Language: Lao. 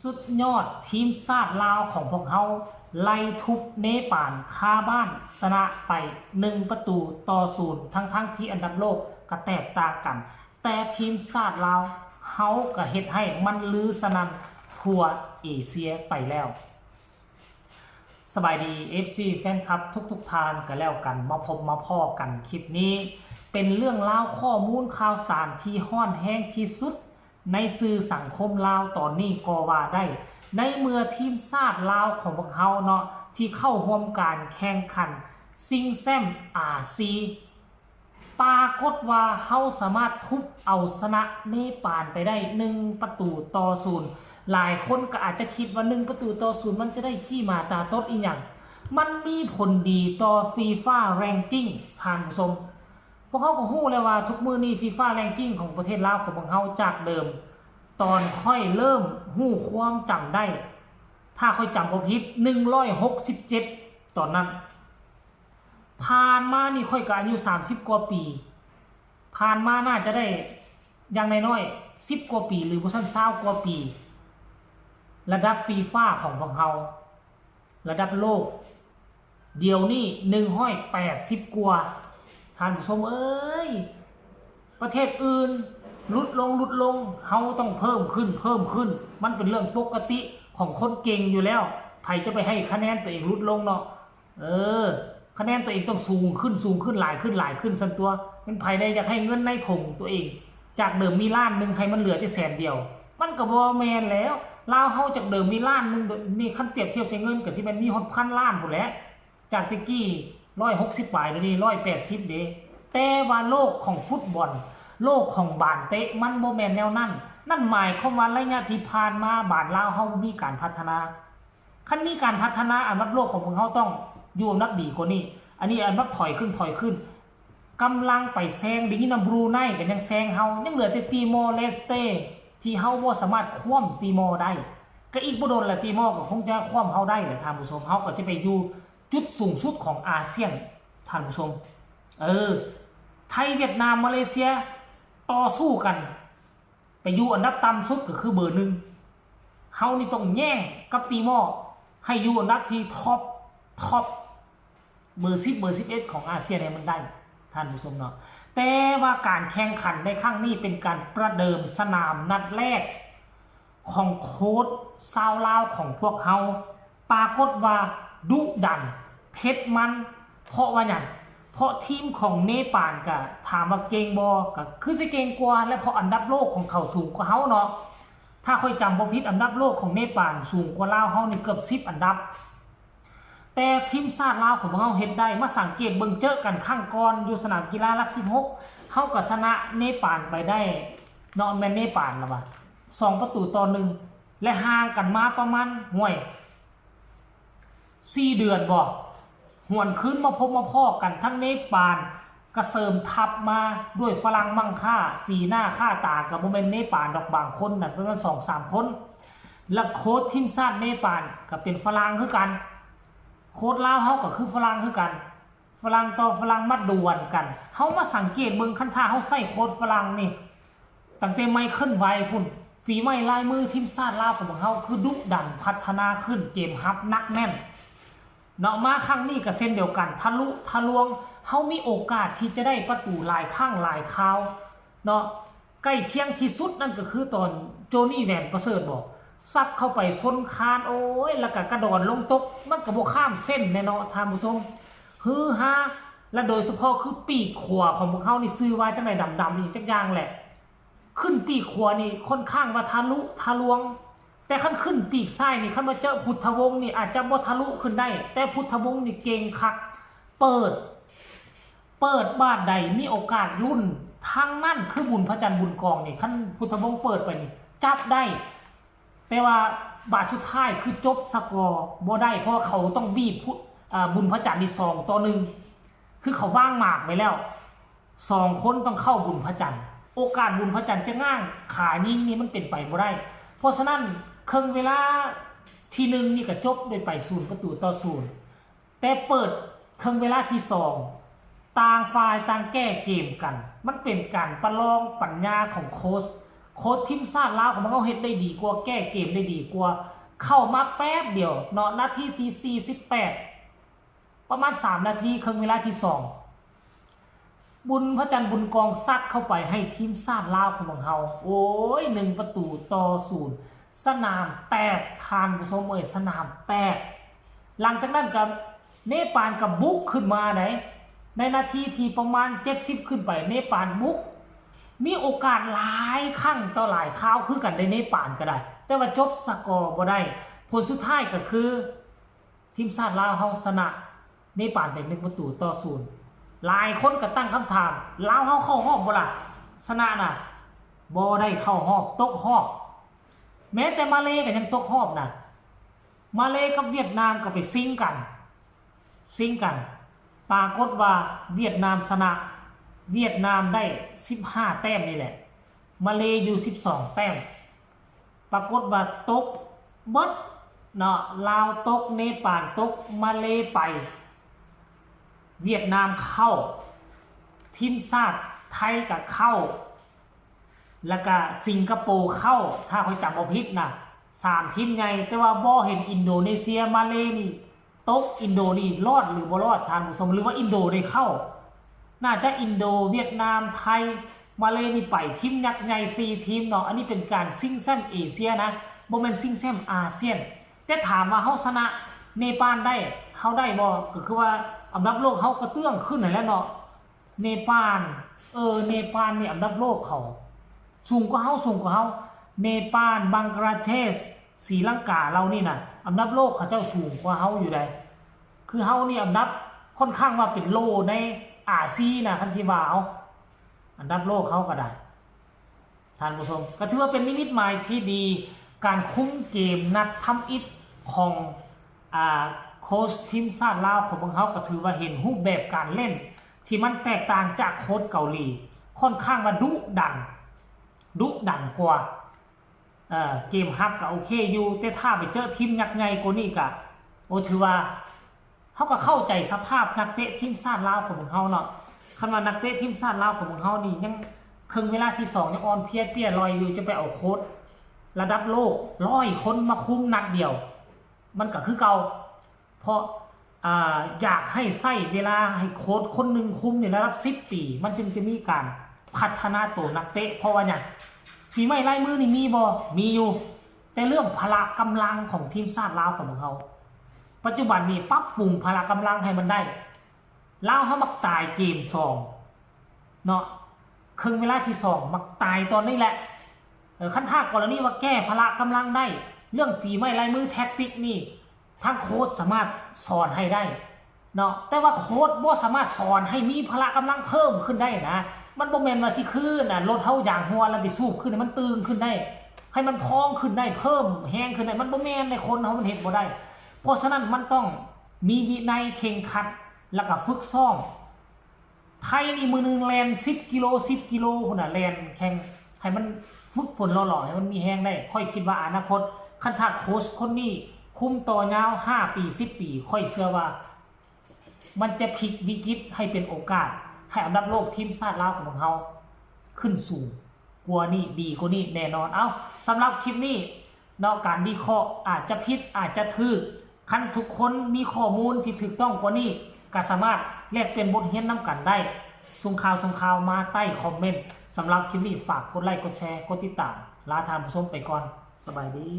ສຸດຍອດ ທີມຊາດລາວຂອງພວກເຮົາໄລ່ທຸບເນປານຄາບ້ານ ຊະນະໄປໜຶ່ງປະຕູຕໍ່ສູນ ທັງໆທີ່ອັນດັບໂລກກໍແຕກຕ່າງກັນ, ແຕ່ທີມຊາດລາວເຮົາກໍເຮັດໃຫ້ມັນລືສະໜັ່ນທົ່ວເອເຊຍໄປແລ້ວ. ສະບາຍດີ ເອັຟຊີ ແຟນຄລັບທຸກໆທ່ານກໍແລ້ວກັນ, ມາພົບມາພໍ້ກັນຄລິບນີ້ ເປັນເລື່ອງລາວຂໍ້ມູນຂ່າວສານທີ່ຮ້ອນແຮງທີ່ສຸດ ໃນສື່ສັງຄົມລາວຕອນນີ້ກໍວ່າໄດ້, ໃນເມື່ອທີມຊາດລາວຂອງພວກເຮົາເນາະ ທີ່ເຂົ້າຮ່ວມການແຂ່ງຂັນຊິງແຊ້ມອາຊີ ປາກົດວ່າເຮົາສາມາດທຸບເອົາຊະນະເນປານໄປໄດ້ໜຶ່ງປະຕູຕໍ່ສູນ. ຫຼາຍຄົນກໍອາດຈະຄິດວ່າໜຶ່ງປະຕູຕໍ່ສູນ ມັນຈະໄດ້ຂີ້ໝາຕາຕົດອີ່ຫຍັງ? ມັນມີຜົນດີຕໍ່ຟີຟາແຣງກິ້ງ ທ່ານຜູ້ຊົມ. ພວກເຮົາກໍຮູ້ແລ້ວວ່າທຸກມື້ນີ້ຟີຟາແຣງກິ້ງຂອງປະເທດລາວຂອງພວກເຮົາ ຈາກເດີມ ຕອນຂ້ອຍເລີ່ມຮູ້ຄວາມຈຳໄດ້ ຖ້າຂ້ອຍຈຳບໍ່ຜິດ ໜຶ່ງຮ້ອຍຫົກສິບເຈັດ ຕອນນັ້ນ. ຜ່ານມານີ້ຂ້ອຍກໍອາຍຸສາມສິບກວ່າປີ, ຜ່ານມາໜ້າຈະໄດ້ຢ່າງໜ້ອຍໆສິບກວ່າປີ ຫຼື ບໍ່ຊັ້ນຊາວກວ່າປີ. ລະດັບຟີຟາຂອງພວກເຮົາ ລະດັບໂລກ ດຽວນີ້ໜຶ່ງຮ້ອຍແປດສິບກວ່າ. ທ່ານຜູ້ຊົມເອີຍ, ປະເທດອື່ນຫຼຸດລົງ ຫຼຸດລົງ, ເຮົາຕ້ອງເພີ່ມຂຶ້ນ ເພີ່ມຂຶ້ນ. ມັນເປັນເລື່ອງປົກກະຕິຂອງຄົນເກັ່ງຢູ່ແລ້ວ. ໃຜຈະໄປໃຫ້ຄະແນນຕົວເອງຫຼຸດລົງເນາະ? ເອີ, ຄະແນນຕົວເອງຕ້ອງສູງຂຶ້ນ ສູງຂຶ້ນ, ຫຼາຍຂຶ້ນ ຫຼາຍຂຶ້ນຊັ້ນຕົວະ. ແມ່ນໃຜແດ່ຢາກໃຫ້ເງິນໃນຖົງຕົວເອງ ຈາກເດີມມີລ້ານໜຶ່ງ ໃຫ້ມັນເຫຼືອແຕ່ແສນດຽວ? ມັນກໍບໍ່ແມ່ນແລ້ວ. ລາວເຮົາຈາກເດີມມີລ້ານໜຶ່ງ ນີ້ຄັນປຽບທຽບໃສ່ເງິນ ກໍຊິແມ່ນມີຮອດພັນລ້ານພຸ້ນແຫຼະ. ຈາກແຕ່ກີ້ຮ້ອຍຫົກສິບປາຍ ດຽວນີ້ຮ້ອຍແປດສິບເດ້. ແຕ່ວ່າໂລກຂອງຟຸດບອນ ໂລກຂອງບານເຕະ ມັນບໍ່ແມ່ນແນວນັ້ນ. ນັ້ນໝາຍຄວາມວ່າໄລຍະທີ່ຜ່ານມາ ບານລາວເຮົາມີການພັດທະນາ. ຄັນມີການພັດທະນາ ອັນດັບໂລກຂອງພວກເຮົາຕ້ອງຢູ່ອັນດັບດີກວ່ານີ້. ອັນນີ້ອັນດັບຖອຍຂຶ້ນ ຖອຍຂຶ້ນ. ກຳລັງໄປແຊງ ໄດ້ຍິນວ່າບຣູໄນກໍຍັງແຊງເຮົາ, ຍັງເຫຼືອແຕ່ຕີມໍເລສເຕ ທີ່ເຮົາບໍ່ສາມາດຄວ້ຳຕີມໍໄດ້. ກໍອີກບໍ່ດົນລະ ຕີມໍກໍຄົງຈະຄວ້ຳເຮົາໄດ້ແຫຼະ ທ່ານຜູ້ຊົມ. ເຮົາກໍຈະໄປຢູ່ຈຸດສູງສຸດຂອງອາຊຽນ ທ່ານຜູ້ຊົມ. ເອີ, ໄທ, ຫວຽດນາມ, ມາເລເຊຍ ຕໍ່ສູ້ກັນ ໄປຢູ່ອັນດັບຕ່ຳສຸດກໍຄືເບີໜຶ່ງ. ເຮົານີ້ຕ້ອງແຍ່ງກັບຕີມໍ ໃຫ້ຢູ່ອັນດັບທີ່ທັອບ ທັອບ ເບີສິບ ເບີສິບເອັດຂອງອາຊຽນໃຫ້ມັນໄດ້ ທ່ານຜູ້ຊົມເນາະ. ແຕ່ວ່າການແຂ່ງຂັນໃນຄັ້ງນີ້ເປັນການປະເດີມສະໜາມນັດແລກຂອງໂຄດຊາວລາວຂອງພວກເຮົາ. ປາກົດວ່າດຸດັນ ເຜັດມັນ. ເພາະວ່າຫຍັງ? ເພາະທີມຂອງເນປານກະຖາມວ່າເກັ່ງບໍ່? ກະຄືຊິເກັ່ງກວ່າແຫຼະ ເພາະອັນດັບໂລກຂອງເຂົາສູງກວ່າເຮົາເນາະ. ຖ້າຂ້ອຍຈຳບໍ່ຜິດ ອັນດັບໂລກຂອງເນປານສູງກວ່າລາວເຮົານີ້ເກືອບສິບອັນດັບ. ແຕ່ທີມຊາດລາວຂອງພວກເຮົາເຮັດໄດ້. ມາສັງເກດເບິ່ງເຈີກັນຄັ້ງກ່ອນຢູ່ສະໜາມກິລາຫຼັກສິບຫົກ ເຮົາກໍຊະນະເນປານໄປໄດ້ເນາະ, ແມ່ນເນປານລະວ່າ ສອງປະຕູຕໍ່ໜຶ່ງ ແລະ ຫ່າງກັນມາປະມານ ຫ້ວຍ ສີ່ເດືອນບໍ ຫວນຄືນມາພົບມາພໍ້ກັນ. ທັງເນປານກະເສີມທັບມາດ້ວຍຝຣັ່ງມັ່ງຄ່າ, ສີໜ້າຄ່າຕາກະບໍ່ແມ່ນເນປານດອກ, ບາງຄົນນັ້ນປະມານສອງສາມຄົນ. ແລະ ໂຄດທີມຊາດເນປານກະເປັນຝຣັ່ງຄືກັນ. ໂຄດລາວເຮົາກະຄືຝຣັ່ງຄືກັນ. ຝຣັ່ງຕໍ່ຝຣັ່ງມາດວນກັນ. ເຮົາມາສັງເກດເບິ່ງ, ຄັນຖ້າເຮົາໃຊ້ໂຄດຝຣັ່ງນີ້ ຕັ້ງແຕ່ໄມເຄິນໄວພຸ້ນ, ຝີໄມ້ລາຍມືທີມຊາດລາວຂອງພວກເຮົາຄືດຸດັນ, ພັດທະນາຂຶ້ນ, ເກມຮັບໜັກແໜ້ນເນາະ. ມາຄັ້ງນີ້ກໍເຊັ່ນດຽວກັນ, ທະລຸທະລວງ, ເຮົາມີໂອກາດທີ່ຈະໄດ້ປະຕູຫຼາຍຄັ້ງຫຼາຍຄາວເນາະ. ໃກ້ຄຽງທີ່ສຸດນັ້ນກໍຄືຕອນໂຈນີ ແຫວນປະເສີດບໍ ສັບເຂົ້າໄປຊົນຄານ, ໂອ້ຍ ແລ້ວກໍກະດອນລົງຕົກ, ມັນກໍບໍ່ຂ້າມເສັ້ນແນ່ເນາະ ທ່ານຜູ້ຊົມ. ຮືຮາ ແລະ ໂດຍສະເພາະຄືປີກຂວາຂອງພວກເຮົານີ້ ຊື່ວ່າຈັ່ງໃດ ດຳໆອີ່ຫຍັງຈັກຢ່າງແຫຼະ. ຂຶ້ນປີກຂວານີ້ຄ່ອນຂ້າງວ່າທະລຸທະລວງ, ແຕ່ຄັນຂຶ້ນປີກຊ້າຍນີ້ ຄັນວ່າເຈີພຸດທະວົງນີ້ອາດຈະບໍ່ທະລຸຂຶ້ນໄດ້, ແຕ່ພຸດທະວົງນີ້ເກັ່ງຄັກ, ເປີດ ເປີດບາດໃດມີໂອກາດລຸ້ນທັງນັ້ນ. ຄືບຸນພະຈັນ ບຸນກອງນີ້ ຄັນພຸດທະວົງເປີດໄປນີ້ຈັບໄດ້, ແຕ່ວ່າບາດສຸດທ້າຍຄືຈົບສະກໍບໍ່ໄດ້, ເພາະວ່າເຂົາຕ້ອງບີບ ອາ ບຸນພະຈັນນີ້ສອງຕໍ່ໜຶ່ງ, ຄືເຂົາວາງໝາກໄວ້ແລ້ວ ສອງຄົນຕ້ອງເຂົ້າບຸນພະຈັນ. ໂອກາດບຸນພະຈັນຈະຫງ່າງຂາຍິງນີ້ມັນເປັນໄປບໍ່ໄດ້. ເພາະສະນັ້ນ ເຄິ່ງເວລາທີໜຶ່ງນີ້ກໍຈົບດ້ວຍໄປສູນປະຕູຕໍ່ສູນ. ແຕ່ເປີດເຄິ່ງເວລາທີສອງ ຕ່າງຝ່າຍຕ່າງແກ້ເກມກັນ. ມັນເປັນການປະລອງປັນຍາຂອງໂຄດ ໂຄດທີມຊາດລາວຂອງພວກເຮົາເຮັດໄດ້ດີກວ່າ ແກ້ເກມໄດ້ດີກວ່າ ເຂົ້າມາແປັບດຽວເນາະ ນາທີທີສີ່ສິບແປດ ປະມານສາມນາທີ ເຄິ່ງເວລາທີສອງ ບຸນພະຈັນ ບຸນກອງ ຊັດເຂົ້າໄປໃຫ້ທີມຊາດລາວຂອງພວກເຮົາ ໂອ້ຍ ໜຶ່ງປະຕູຕໍ່ສູນ ສະໜາມແຕກ ທ່ານຜູ້ຊົມເອີຍ ສະໜາມແຕກ. ຫຼັງຈາກນັ້ນກໍ ເນປານກໍບຸກຂຶ້ນມາໃດ໋ ໃນນາທີທີ່ປະມານເຈັດສິບຂຶ້ນໄປ ເນປານບຸກ ມີໂອກາດຫຼາຍຄັ້ງຕໍ່ຫຼາຍຄາວຄືກັນໃດ໋ ເນປານກໍໄດ້ ແຕ່ວ່າຈົບສະກໍບໍ່ໄດ້. ຜົນສຸດທ້າຍກໍຄື ທີມຊາດລາວເຮົາຊະນະເນປານໄປໜຶ່ງປະຕູຕໍ່ສູນ. ຫຼາຍຄົນກໍຕັ້ງຄຳຖາມ ລາວເຮົາເຂົ້າຮອບບໍ່ລະ? ຊະນະນະ ບໍ່ໄດ້ເຂົ້າຮອບ ຕົກຮອບ. ແມ້ແຕ່ມາເລກໍຍັງຕົກຮອບນະ. ມາເລກັບຫວຽດນາມກໍໄປຊິງກັນ ຊິງກັນ ປາກົດວ່າຫວຽດນາມຊະນະ ຫວຽດນາມໄດ້ສິບຫ້າແຕ້ມນີ້ແຫຼະ ມາເລຢູ່ສິບສອງແຕ້ມ ປາກົດວ່າຕົກເບິດເນາະ ລາວຕົກ ເນປານຕົກ ມາເລໄປ ຫວຽດນາມເຂົ້າ ທີມຊາດໄທກໍເຂົ້າ ແລ້ວກະສິງກະໂປເຂົ້າ ຖ້າຂ້ອຍຈຳບໍ່ຜິດນະ ສາມທີມໃຫຍ່ ແຕ່ວ່າບໍ່ເຫັນອິນໂດເນເຊຍ ມາເລນີ້ຕົກ ອິນໂດນີ້ລອດຫຼືບໍ່ລອດທ່ານຜູ້ຊົມ ຫຼືວ່າອິນໂດໄດ້ເຂົ້າ ໜ້າຈະອິນໂດ ຫວຽດນາມ ໄທ ມາເລນີ້ໄປ ທີມຍັກໃຫຍ່ສີ່ທີມເນາະ ອັນນີ້ເປັນການຊິງແຊ້ມເອເຊຍນະ ບໍ່ແມ່ນຊິງແຊ້ມອາຊຽນ. ແຕ່ຖາມວ່າເຮົາຊະນະເນປານໄດ້ ເຮົາໄດ້ບໍ່? ກໍຄືວ່າອັນດັບໂລກເຮົາກະເຕື້ອງຂຶ້ນຫັ້ນແຫຼະເນາະ. ເນປານ ເອີ ເນປານນີ້ອັນດັບໂລກເຂົາສູງກວ່າເຮົາ ສູງກວ່າເຮົາ. ເນປານ ບັງກະລາເທດ ສີລັງກາເຫຼົ່ານີ້ນະ ອັນດັບໂລກເຂົາເຈົ້າສູງກວ່າເຮົາຢູ່ໃດ໋. ຄືເຮົານີ້ອັນດັບຂ້ອນຂ້າງວ່າເປັນໂລໃນອາຊີນະ ຄັນຊິວ່າເອົາ ອັນດັບໂລກເຮົາກໍໄດ້ ທ່ານຜູ້ຊົມ ກໍຖືວ່າເປັນນິມິດໝາຍທີ່ດີ ການຄຸມເກມນັດທຳອິດຂອງ ອາ ໂຄດທີມຊາດລາວຂອງພວກເຮົາ ກໍຖືວ່າເຫັນຮູບແບບການເລ່ນທີ່ມັນແຕກຕ່າງຈາກໂຄດເກົາຫຼີ ຂ້ອນຂ້າງວ່າດຸດັນ ດຸດັນກວ່າ ເອີ ເກມຮັບກໍໂອເຄຢູ່ ແຕ່ຖ້າໄປເຈີທີມຍັກໃຫຍ່ກວ່ານີ້ກໍ ໂອ ຖືວ່າ ເຮົາກໍເຂົ້າໃຈສະພາບນັກເຕະທີມຊາດລາວຂອງພວກເຮົາເນາະ. ຄັນວ່ານັກເຕະທີມຊາດລາວຂອງພວກເຮົານີ້ຍັງເຄິ່ງເວລາທີສອງ ຍັງອ່ອນເພຍເປ້ຍລອຍຢູ່ ຈະໄປເອົາໂຄດລະດັບໂລກຮ້ອຍຄົນມາຄຸມນັດດຽວ ມັນກໍຄືເກົ່າ. ເພາະ ອາ ຢາກໃຫ້ໃຊ້ເວລາໃຫ້ໂຄດຄົນໜຶ່ງຄຸມໃນລະດັບສິບປີ ມັນຈຶ່ງຈະມີການພັດທະນາໂຕນັກເຕະ. ເພາະວ່າຫຍັງ? ຝີໄມ້ລາຍມືນີ້ມີບໍ່? ມີຢູ່. ແຕ່ເລື່ອງພະລະກຳລັງຂອງທີມຊາດລາວຂອງພວກເຮົາ ປັດຈຸບັນນີ້ປັບປຸງພະລະກຳລັງໃຫ້ມັນໄດ້. ລາວເຮົາມັກຕາຍເກມສອງເນາະ ເຄິ່ງເວລາທີສອງ ມັກຕາຍຕອນນີ້ແຫຼະ. ເອີ ຄັນຖ້າກໍລະນີວ່າແກ້ພະລະກຳລັງໄດ້ ເລື່ອງຝີໄມ້ລາຍມື ແທັກຕິກນີ້ ທາງໂຄດສາມາດສອນໃຫ້ໄດ້ເນາະ ແຕ່ວ່າໂຄດບໍ່ສາມາດສອນໃຫ້ມີພະລະກຳລັງເພີ່ມຂຶ້ນໄດ້ນະ. ມັນບໍ່ແມ່ນວ່າຊິຄືນະ ລົດເຮົາຢາງຮົ່ວແລ້ວໄປສູບຂຶ້ນໃຫ້ມັນຕຶງຂຶ້ນໄດ້ ໃຫ້ມັນພອງຂຶ້ນໄດ້ ເພີ່ມແຮງຂຶ້ນໄດ້ ມັນບໍ່ແມ່ນໃດ໋ ຄົນເຮົາມັນເຮັດບໍ່ໄດ້. ເພາະສະນັ້ນມັນຕ້ອງມີວິໄນເຄັ່ງຄັດ ແລ້ວກໍຝຶກຊ້ອມ. ໄທນີ້ມື້ໜຶ່ງແລ່ນສິບກິໂລ ສິບກິໂລພຸ້ນນະ ແລ່ນແຂ່ງໃຫ້ມັນຝຶກຝົນຫຼໍ່ໆ ໃຫ້ມັນມີແຮງໄດ້. ຂ້ອຍຄິດວ່າອະນາຄົດ ຄັນຖ້າໂຄດຄົນນີ້ຄຸມຕໍ່ຍາວຫ້າປີ ສິບປີ ຂ້ອຍເຊື່ອວ່າມັນຈະພິກວິກິດໃຫ້ເປັນໂອກາດ ໃຫ້ອັນດັບໂລກທີມຊາດລາວຂອງພວກເຮົາຂຶ້ນສູງກວ່ານີ້ ດີກວ່ານີ້ແນ່ນອນ. ເອົ້າ ສຳລັບຄລິບນີ້ເນາະ ການວິເຄາະອາດຈະຜິດ ອາດຈະຖືກ ຄັນທຸກຄົນມີຂໍ້ມູນທີ່ຖືກຕ້ອງກວ່ານີ້ ກໍສາມາດແລກປ່ຽນບົດຮຽນນຳກັນໄດ້. ສົ່ງຂ່າວ ສົ່ງຂ່າວມາໃຕ້ຄອມເມັນ. ສຳລັບຄລິບນີ້ ຝາກກົດໄລ ກົດແຊ ກົດຕິດຕາມ. ລາທ່ານຜູ້ຊົມໄປກ່ອນ. ສະບາຍດີ.